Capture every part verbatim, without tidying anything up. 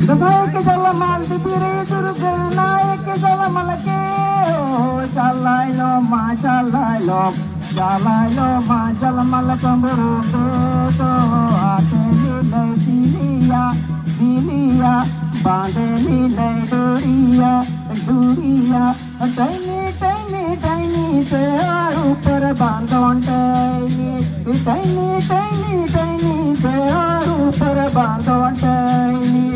ᱫᱚᱥᱟᱭ ᱠᱮ ᱡᱟᱞᱢᱟᱞ ᱫᱮᱵᱤ ᱨᱮ ᱫᱩᱨᱜᱟᱹ ᱱᱟᱭ ᱠᱮ ᱡᱟᱞᱢᱟᱞ ᱠᱮ ᱦᱚ, ᱪᱟᱞᱟᱭ ᱞᱚ ᱢᱟ ᱪᱟᱞᱟᱭ ᱞᱚ, ᱪᱟᱞᱟᱭ ᱞᱚ ᱢᱟ ᱡᱟᱞᱢᱟᱞ ᱠᱟᱹᱢᱨᱩ ᱛᱮ ᱫᱚ ᱟᱛᱮ ᱞᱤᱞᱟᱹᱭ ᱫᱤᱞᱤᱭᱟ, ᱫᱤᱞᱤᱭᱟ, ᱵᱟᱸᱫᱮ ᱞᱤᱞᱟᱹᱭ ᱰᱩᱲᱤᱭᱟ, ᱰᱩᱲᱤᱭᱟ᱾ Tiny, tiny, tiny, se aru par bandon tiny. Tiny, tiny, tiny, se aru par bandon tiny.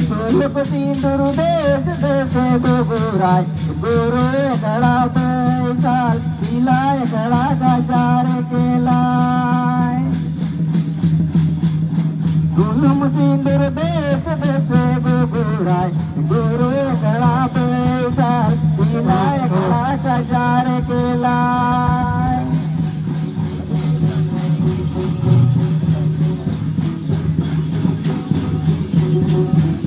Suluk sindur des des gugurai. Guru ekda baisal, silai ekda gajar kelai. Suluk sindur des des gugurai. Guru ekda baisal, silai ekda gajar kelai.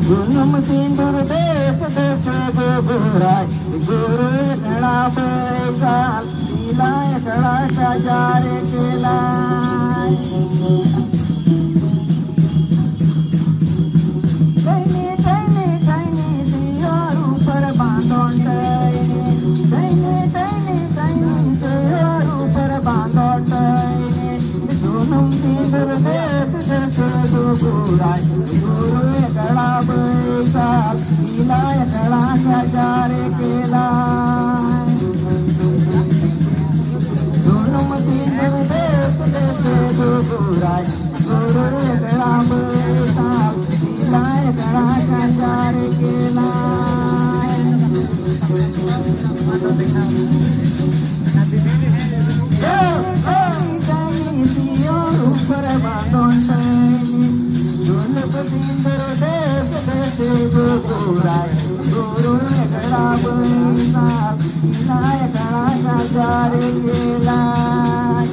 Suluk sindur des des gugurai. Guru ekda baisal, silai ekda gajar kelai. Tiny, tiny, tiny, se aru par bandon tiny. Tiny, tiny, tiny, se aru par bandon tiny. Sunum sindur des des gugurai. Guru ekda baisal, silai ekda gajar kelai. Sunum sindur des des gugurai. Guru ekda baisal, silai ekda gajar kelai. Tiny, tiny, se aru par bandon tiny. Suluk sindur des des gugurai. Guru ekda baisal, silai ekda gajar kelai.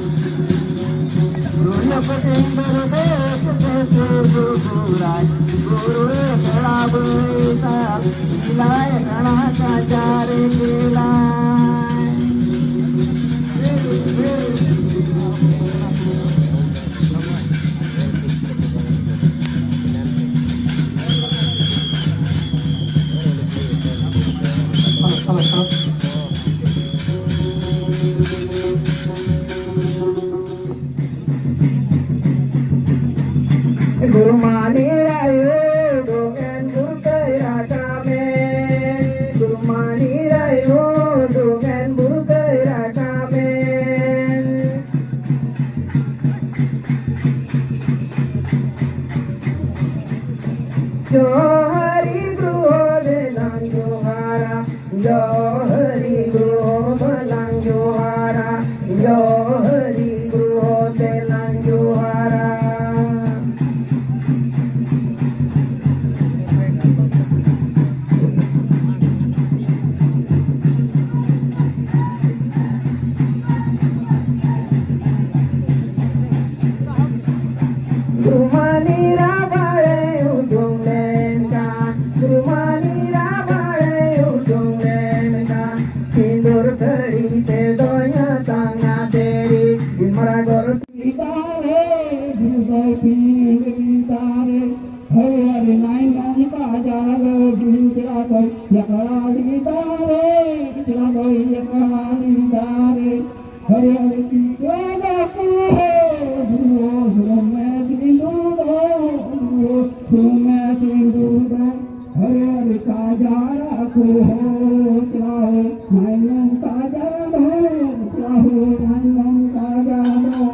Suluk sindur des des gugurai. Guru ekda baisal, silai ekda gajar kelai. ᱡᱚᱦᱟᱨᱤ ᱜᱨᱩᱦᱚ ᱫᱮᱞᱟᱝ ᱡᱚᱦᱟᱨᱟ, ᱡᱚᱦᱟᱨᱤ ᱜᱨᱩᱦᱚ ᱵᱟᱞᱟᱝ ᱡᱚᱦᱟᱨᱟ, ᱡᱚᱦᱟᱨᱤ ᱜᱨᱩᱦᱚ ᱫᱮᱞᱟᱝ ᱡᱚᱦᱟᱨᱟ᱾ ᱫᱷᱩᱢᱟᱱᱤ ᱨᱟᱵᱟᱲᱮ ᱩᱰᱩᱝ ᱞᱮᱱᱠᱷᱟᱱ, ᱫᱷᱩᱢᱟᱱᱤ ᱨᱟᱵᱟᱲᱮ ᱩᱰᱩᱝ ᱞᱮᱱᱠᱷᱟᱱ, ᱥᱤᱸᱫᱩᱨ ᱠᱷᱟᱹᱲᱤ ᱛᱮᱫᱚᱭ ᱟᱛᱟᱝᱟ ᱫᱮᱨᱤ, ᱵᱤᱢᱟᱨᱟ ᱜᱚᱨ ᱫᱟᱨᱮ, ᱫᱷᱩᱵᱟᱹ ᱯᱤᱸᱰ ᱫᱟᱨᱮ, ᱦᱟᱹᱨᱭᱟᱹᱲ ᱱᱟᱭᱞᱚᱱ ᱠᱟᱡᱟᱞ ᱰᱤᱧᱪᱟᱹ ᱠᱚᱭ ᱞᱟᱠᱲᱟ ᱫᱟᱨᱮ, ᱪᱮᱞᱟ ᱫᱚᱭ ᱞᱟᱠᱲᱟ ᱫᱟᱨᱮ, ᱦᱟᱹᱨᱭᱟᱹᱲ ᱴᱤᱠᱟᱹ ᱫᱟᱠᱚ, ᱫᱷᱩᱣᱟᱹ ᱥᱩᱢᱮ ᱥᱤᱸᱫᱩᱨ ᱫᱚ, ᱫᱷᱩᱣᱟᱹ ᱥᱩᱢᱮ ᱥᱤᱸᱫᱩᱨ ᱫᱚ, ᱦᱟᱹᱨᱭᱟᱹᱲ ᱠᱟᱡᱟᱞ ᱠᱚ ᱪᱟᱞᱟᱣ, ᱱᱟᱭᱞᱚᱱ ᱠᱟᱡᱟᱞ ᱫᱚ, ᱪᱟᱞᱟᱣ ᱱᱟᱭᱞᱚᱱ ᱠᱟᱡᱟᱞ ᱫᱚ᱾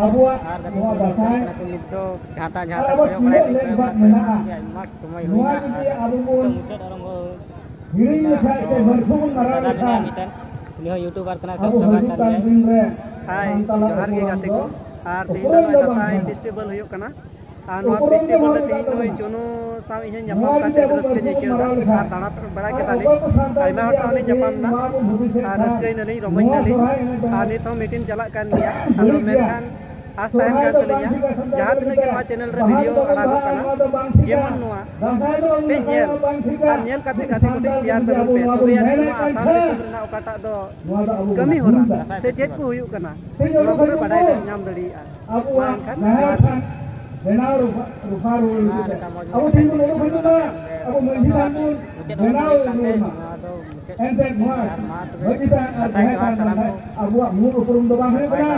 ᱟᱵᱚᱣᱟᱜ ᱟᱨ ᱜᱟᱛᱮ ᱱᱚᱣᱟ ᱠᱚ ᱫᱟᱸᱥᱟᱭ ᱠᱟᱱᱟ ᱠᱚ ᱱᱤᱛ ᱫᱚ ᱡᱟᱦᱟᱸ ᱛᱟᱦᱟᱸ ᱡᱟᱦᱟᱸ ᱟᱨ ᱛᱟᱦᱟᱸ ᱟᱵᱚᱣᱟᱜ ᱠᱚᱭᱚᱜ ᱛᱤᱱᱟᱹᱜ ᱵᱟᱲᱟᱭ ᱞᱮᱠ ᱦᱩᱭᱩᱜ ᱵᱟᱜ ᱠᱟᱱᱟ, ᱢᱮᱱᱟᱜᱼᱟ, ᱟᱹᱰᱤ ᱟᱭᱢᱟ ᱥᱚᱢᱚᱭ ᱱᱚᱣᱟ ᱦᱩᱭᱱᱟ᱾ ᱡᱩᱫᱤ ᱟᱨ ᱟᱵᱚ ᱵᱚᱱ ᱱᱤᱛᱚᱜ ᱢᱩᱪᱟᱹᱫ ᱟᱨᱟᱢᱵᱷᱚ ᱦᱤᱲᱤᱧ ᱞᱮᱠᱷᱟᱱ ᱥᱮ ᱵᱟᱹᱲᱛᱤ ᱵᱚᱱ ᱢᱟᱨᱟᱝ ᱫᱟᱫᱟ ᱞᱮᱠᱷᱟᱱ, ᱢᱮᱱᱟᱭᱟ ᱢᱤᱫᱴᱮᱱ, ᱩᱱᱤ ᱦᱚᱸ YouTuber ᱠᱟᱱᱟᱭ, ᱟᱵᱚ ᱥᱚᱵᱥᱠᱨᱟᱭᱵᱟᱨ ᱦᱤᱡᱩᱜ ᱠᱟᱱ ᱠᱟᱱ ᱜᱮᱭᱟᱭ᱾ ᱫᱤᱱ ᱨᱮ ᱦᱟᱭ, ᱥᱟᱱᱛᱟᱲᱟᱜ ᱡᱚᱦᱟᱨ ᱜᱮ ᱩᱯᱨᱩᱢ ᱜᱟᱛᱮ ᱫᱚ ᱠᱚ᱾ ᱟᱨ ᱛᱮᱦᱮᱧ ᱩᱯᱨᱩᱢ ᱫᱚ ᱫᱚ ᱵᱟᱝ ᱫᱟᱸᱥᱟᱭ ᱠᱟᱱᱟ᱾ Festival ᱦᱩᱭᱩᱜ ᱠᱟᱱᱟ᱾ ᱟᱨ ᱱᱚᱣᱟ ᱩᱯᱨᱩᱢ ᱫᱚ festival ᱨᱮ ᱵᱟᱝ ᱛᱮᱦᱮᱧ ᱦᱩᱭᱩᱜ ᱱᱩᱭ ᱠᱟᱱᱟ᱾ ᱪᱩᱱᱩ ᱥᱟᱶ ᱤᱧ ᱦᱚᱸ ᱧᱟᱯᱟᱢ ᱱᱚᱣᱟ ᱠᱟᱛᱮ ᱡᱩᱫᱤ ᱟᱵᱚ ᱨᱟᱹᱥᱠᱟᱹᱧ ᱵᱟᱹᱲᱛᱤ ᱵᱚᱱ ᱟᱹᱭᱠᱟᱹᱣ ᱮᱫᱟ᱾ ᱢᱟᱨᱟᱝ ᱞᱮᱠᱷᱟᱱ ᱟᱨ ᱫᱟᱬᱟ ᱵᱟᱲᱟ ᱟᱨ ᱠᱮᱫᱟᱞᱤᱧ᱾ ᱚᱠᱚᱭ ᱠᱚ ᱥᱟᱱᱛᱟᱲ ᱟᱭᱢᱟ ᱦᱚᱲ ᱡᱩᱫᱤ ᱥᱟᱶ ᱞᱤᱧ ᱛᱮᱦᱮᱧ ᱧᱟᱯᱟᱢ ᱮᱱᱟ᱾ ᱱᱚᱣᱟ ᱵᱚᱱ ᱦᱩᱫᱤᱥᱮᱫ ᱟᱨ ᱠᱷᱟᱱ, ᱨᱟᱹᱥᱠᱟᱹ ᱮᱱᱟᱞᱤᱧ, ᱨᱚᱢᱚᱡᱽ ᱱᱚᱣᱟ ᱮᱱᱟᱞᱤᱧ᱾ ᱥᱚᱨᱦᱟᱭ ᱮᱱᱮᱡ ᱫᱚ ᱟᱨ ᱱᱤᱛ ᱦᱚᱸ meeting ᱪᱟᱞᱟᱜ ᱠᱟᱱ ᱜᱮᱭᱟ᱾ ᱟᱫᱚ ᱵᱟᱹᱲᱤᱡ ᱜᱮᱭᱟ᱾ ᱢᱮᱱᱠᱷᱟᱱ ᱟᱥ ᱛᱟᱦᱮᱱ ᱥᱚᱨᱦᱟᱭ ᱠᱟᱱ ᱫᱚ ᱵᱟᱝ ᱛᱟᱹᱞᱤᱧᱟ, ᱴᱷᱤᱠᱟ, ᱥᱟᱱᱛᱟᱲ ᱡᱟᱦᱟᱸ ᱛᱤᱱᱟᱹᱜ ᱜᱮ ᱠᱚᱫᱚ ᱱᱚᱣᱟ channel ᱨᱮ ᱵᱟᱦᱟ video ᱫᱚᱵᱚᱱ ᱟᱲᱟᱜᱚᱜ ᱵᱟᱦᱟᱜᱼᱟ, ᱠᱟᱱᱟ, ᱱᱚᱣᱟ ᱫᱚ ᱵᱟᱝ ᱴᱷᱤᱠᱟ᱾ ᱡᱮᱢᱚᱱ ᱱᱚᱣᱟ ᱫᱟᱸᱥᱟᱭ ᱫᱚ ᱯᱮ ᱵᱟᱝ ᱧᱮᱞ ᱵᱟᱦᱟ ᱫᱚ ᱵᱟᱝ ᱴᱷᱤᱠᱟ᱾ ᱟᱨ ᱧᱮᱞ ᱠᱟᱛᱮ ᱜᱟᱛᱮ ᱠᱚᱴᱷᱮᱱ share ᱛᱟᱵᱚᱱ ᱯᱮ, ᱛᱚᱵᱮ ᱟᱹᱱᱤᱡ ᱱᱚᱣᱟ ᱟᱥᱟᱢ ᱫᱤᱥᱚᱢ ᱨᱮᱱᱟᱜ ᱚᱠᱟᱴᱟᱜ ᱫᱚ ᱱᱚᱣᱟ ᱫᱚ ᱟᱵᱚ ᱠᱟᱹᱢᱤ ᱵᱚᱱ ᱦᱚᱨᱟ ᱵᱷᱩᱞ ᱮᱫᱟ᱾ ᱥᱮ ᱪᱮᱫ ᱠᱚ ᱦᱩᱭᱩᱜ ᱠᱟᱱᱟ, ᱱᱚᱣᱟ ᱠᱚᱯᱮ ᱵᱟᱰᱟᱭ ᱧᱟᱢ ᱫᱟᱲᱮᱭᱟᱜᱼᱟ᱾ ᱢᱟ ᱟᱵᱚᱣᱟᱜ ᱮᱱᱠᱷᱟᱱ ᱡᱟᱦᱮᱨ ᱡᱚᱦᱟᱨ ᱜᱮ᱾ ᱛᱷᱟᱱ ᱵᱮᱱᱟᱣ ᱨᱩᱯᱟ-, ᱨᱩᱯᱟ ᱨᱩᱣᱟᱹᱲ ᱠᱟᱛᱮ ᱟᱵᱚ ᱴᱷᱮᱱ ᱵᱚᱱ ᱚᱰᱚᱠ ᱦᱤᱡᱩᱜ ᱢᱟ, ᱟᱵᱚ ᱢᱟᱹᱡᱷᱤ ᱛᱷᱟᱱ ᱵᱚᱱ ᱵᱮᱱᱟᱣ ᱨᱩᱣᱟᱹᱲ ᱢᱟ᱾ ᱮᱱᱛᱮᱫ ᱱᱚᱣᱟ ᱢᱟᱹᱡᱷᱤ ᱛᱷᱟᱱ ᱟᱨ ᱡᱟᱦᱮᱨ ᱛᱷᱟᱱ ᱵᱟᱝᱠᱷᱟᱱ ᱟᱵᱚᱣᱟᱜ ᱢᱩᱞ ᱩᱯᱨᱩᱢ ᱫᱚ ᱵᱟᱝ ᱦᱩᱭᱩᱜ ᱠᱟᱱᱟ᱾